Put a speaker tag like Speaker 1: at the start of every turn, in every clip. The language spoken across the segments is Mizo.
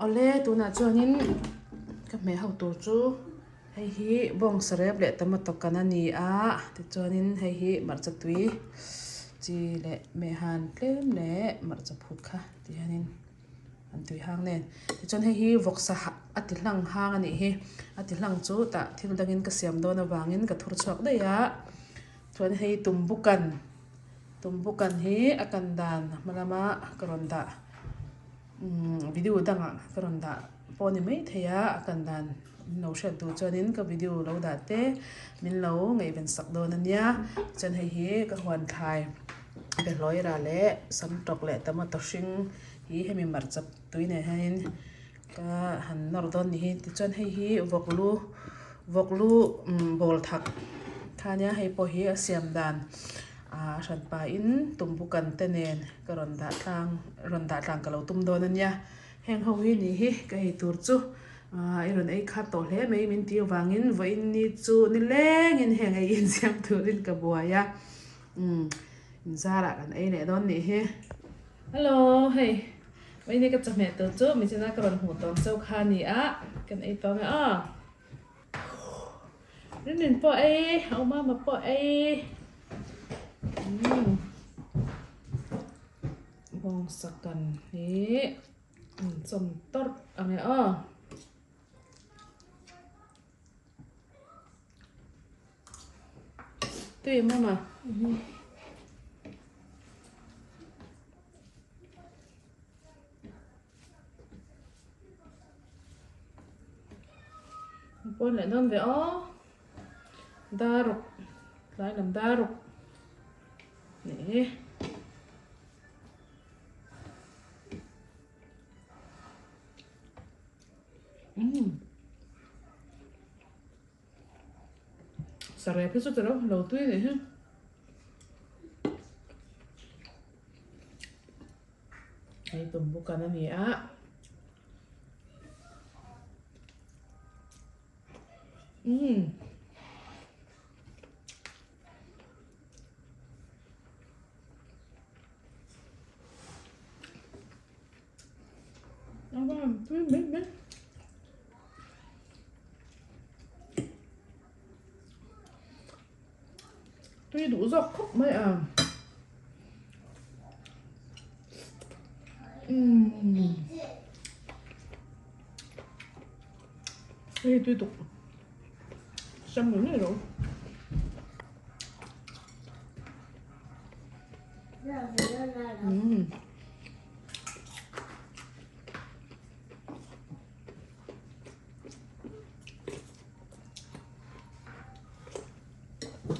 Speaker 1: Awle tunah chuanin ka hmeh ho tur chu hei hi bawngsa rep leh tomato kan a ni a tichuanin hei hi hmarcha tui chi leh mehhan tlem leh hmarcha phut kha ti hianin an tui hang nen tichuan hei hi vawksa a ti hlang hang a nih hi a ti hlang chu tah thil dangin ka siam dawn avangin ka thur chhuak daih a chuan hei tumbukan tumbukan hi a kan dan hma lama ka rawn dah umm video dangah ka rawn dah pawh a ni maithei a a kan dan min lo hriat duh chuanin ka video lo dah te min lo ngaihven sak dawn a nia chuan hei hi ka huan thlai behlawi rah leh samtawk leh tomato hring hi hemi hmarcha tui nen hianin ka han nawr dawn ni hi tichuan hei hi vawk lu vawk lu umm bawl thak kha ania hei pawh hi a siam dan ah hran pahin tumbukan te nen ka rawn dah tlang rawn dah tlang ka lo tum dawn a nia heng ho hi ni hi ka ei tur chu ah i rawn ei khat tawh hle mai min tih avangin vawiin ni chu nilengin heng ei insiam turin ka buai a umm inzarah kan ei leh dawn nih hi. Hello hei vawiin hi ka chawhmeh tur chu michina ka rawn hmuh tawng chauh kha a ni a kan ei tawng e aw Rinrin pawh ei a awmama pawh ei umm bawngsa kan hi an chawm tawrh ang e aw. Tui mama. Pawn leh dawn ve aw. Daruk. Tlai lam daruk. Nih. Sarep hi chu ti lo lo tui anih hi. Hei tumbukan a ni a. Umm. Tui mai mai. Tui duh zawk khawp mai a. Umm. Hei tui tuk. Sam ngei ngei rawh. Umm.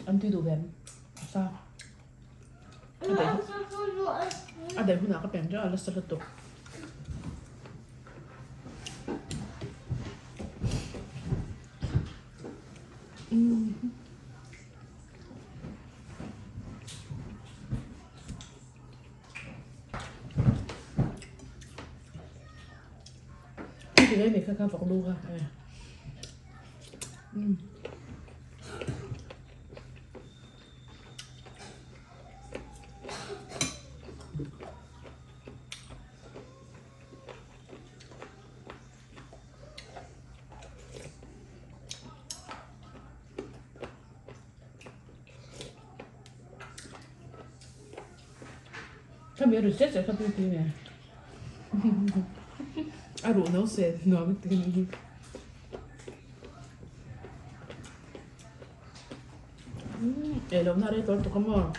Speaker 1: An tui duh ve em? A sa. A daih hunah ka peng teuh a la sa lutuk. Umm. Thì đây mình khá vọc đu ha. Ừ. Khami a ru zet zet kha tui tui nen a ruh no se nuam a ti ni. Ei lohna rei tawh lutuk a maw.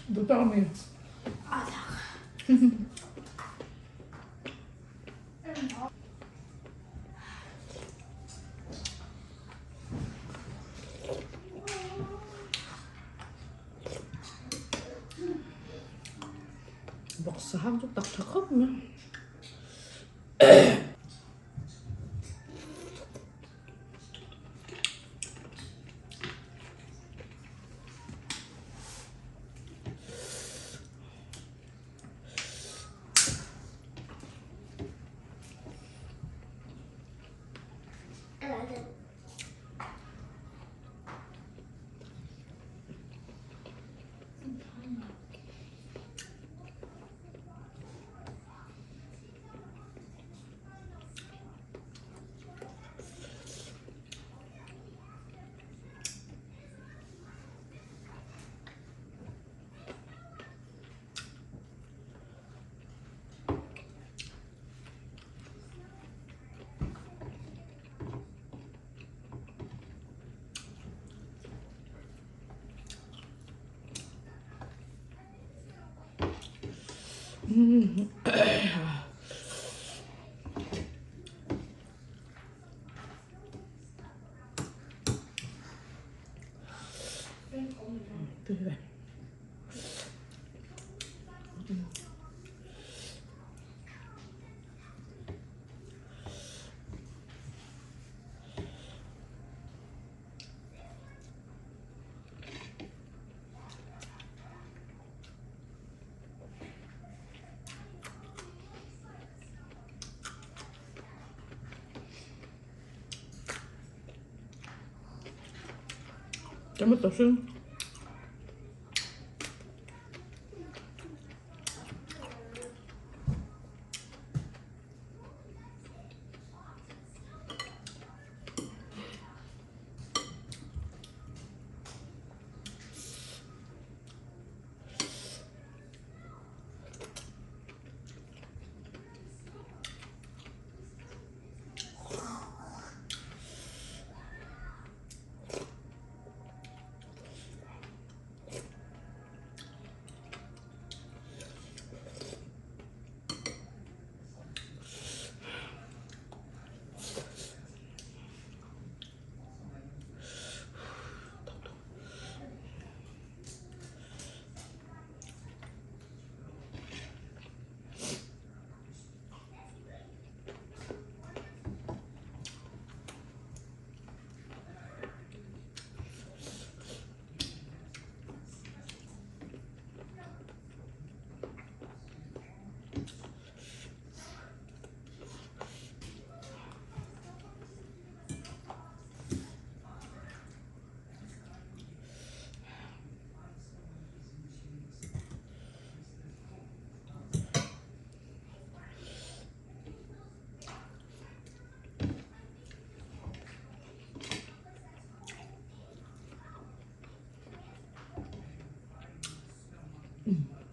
Speaker 1: Duh tak a mi. Vawksa hang chu tak tha khawp mai. Tomato hring.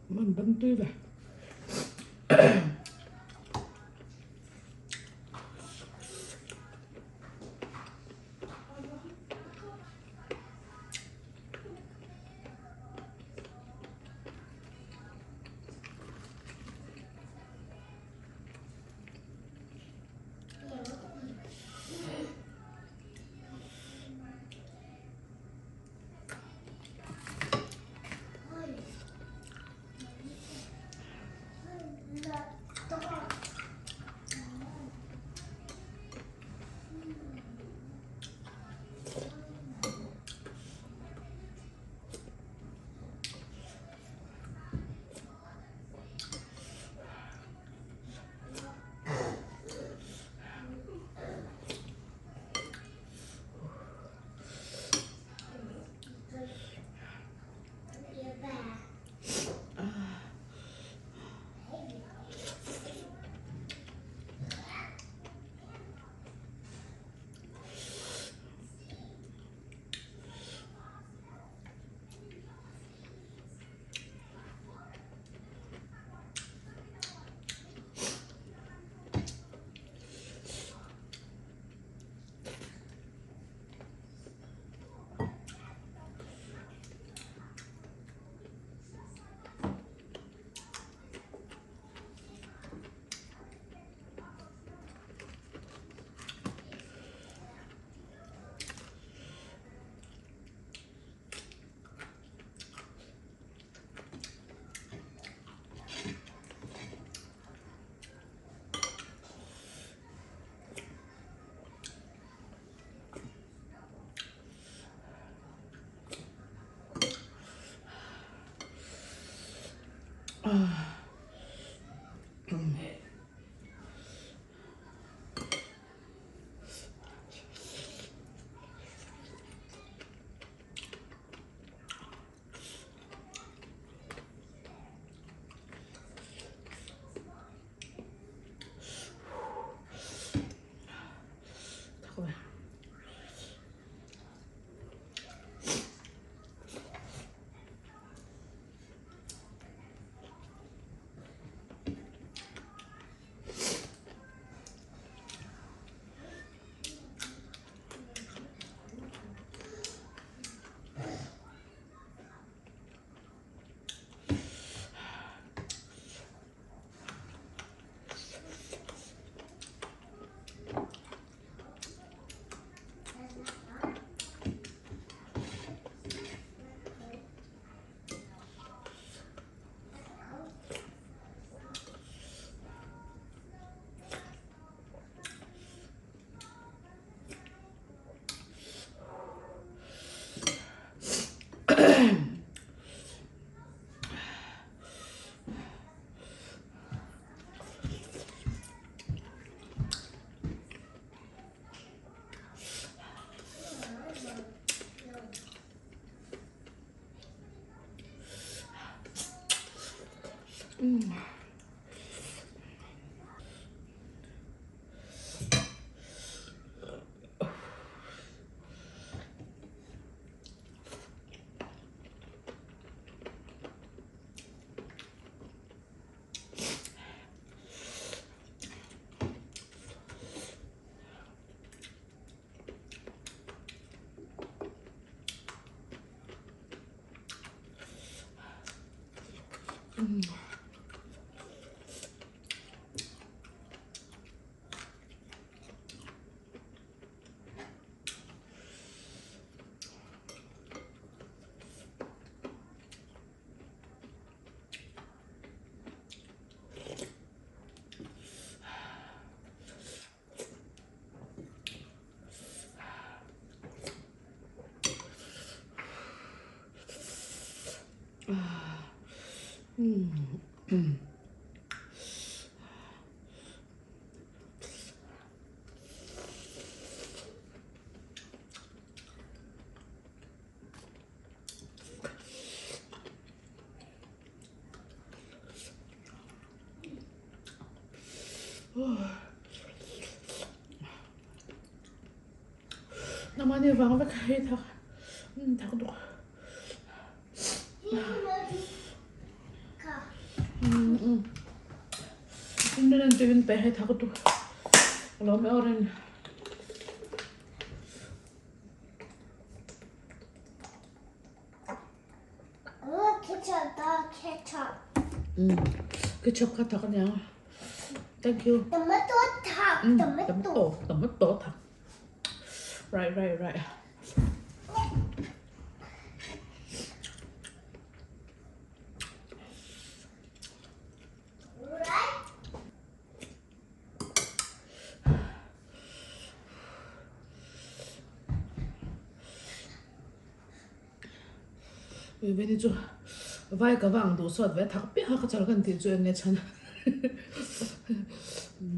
Speaker 1: Man ban tui ve. Nangmah nih vang vek hei thak thak duk. Indonesia tivin pe hei thak duk. Lom oren.
Speaker 2: Ketchup, dog ketchup.
Speaker 1: Ketchup kha thak ania. Thank you.
Speaker 2: Tomato thak, tomato.
Speaker 1: Tomato, tomato thak. Right, right, right.
Speaker 2: Right?
Speaker 1: Veni chu vai ka vang duh sawt ve thak piah a ka chal kan tih chu eng nge chhan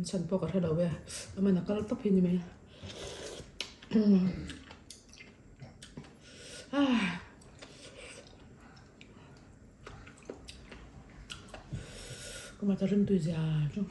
Speaker 1: chhan pawh ka hre lo e aman a kal tawp hi ni mai ka mah ta rim tui zia chu.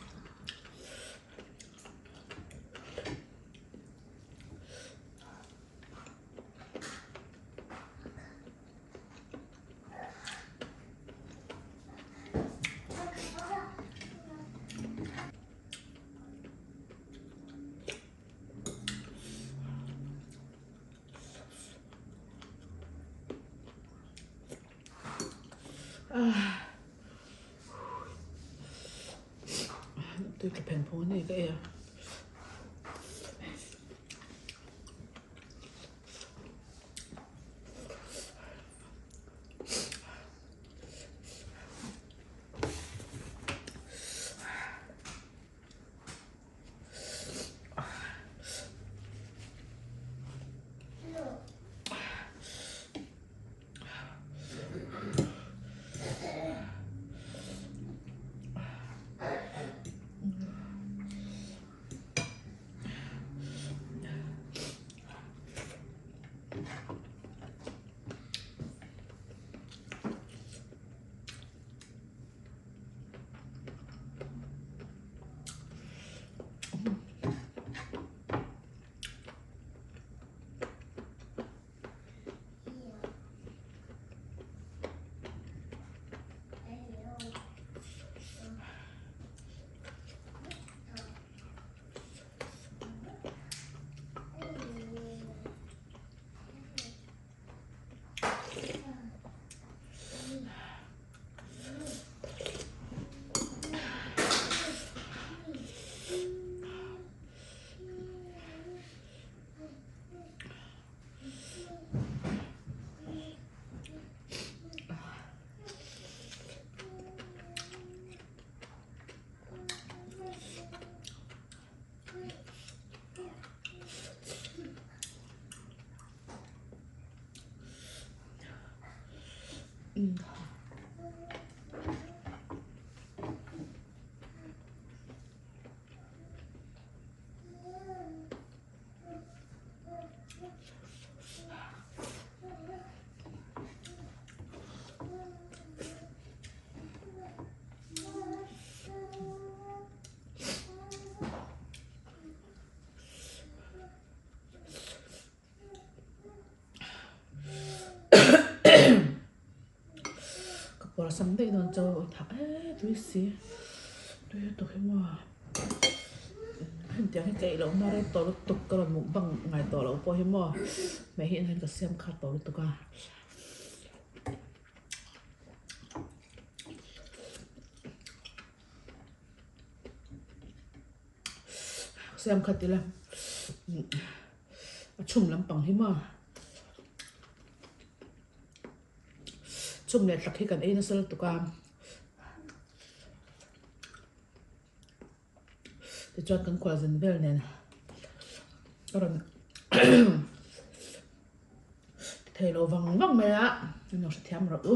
Speaker 1: Tui tla phen phung ani ka ei a. Ka pawr sam daih dawn chaw thak e tui si tui lutuk hi maw hetiang hi ka ei loh na rei tawh lutuk ka rawn mukbang ngai tawh loh pawh hi maw hmeh hi en hian ka siam khat tawh lutuk a. Siam khat ila a chhum lampang hi maw chhum leh hlak hi kan ei nasa lutuk a tichuan kan khual zin vel nen a rawn ti thei lo vang vang mai a min lo hrethiam rawh u.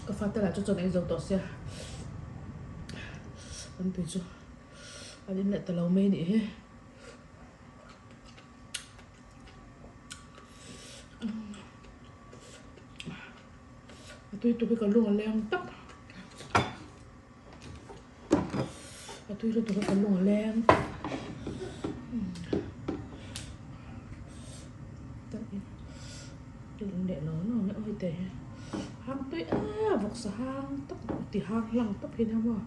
Speaker 1: Ka fate lah chu chawn ei zo tawh sia an tui chu an in leh ta lo mai anih hi. A tui tuk hi ka lung a leng tap a tui lutuk hi ka lung a leng leh lo lo leh awi te hi hang tui em vawksa hang tawp ti hang hlang tawp hi nia maw.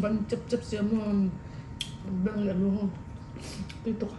Speaker 1: Ban chep chep sia maw beng leh lu ho tui tuk.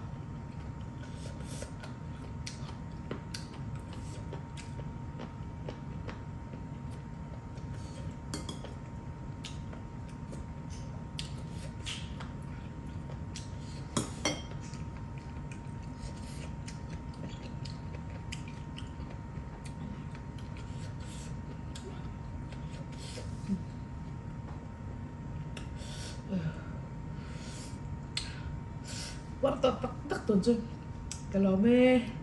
Speaker 1: War tawh tak tak tun chu ka lawm e.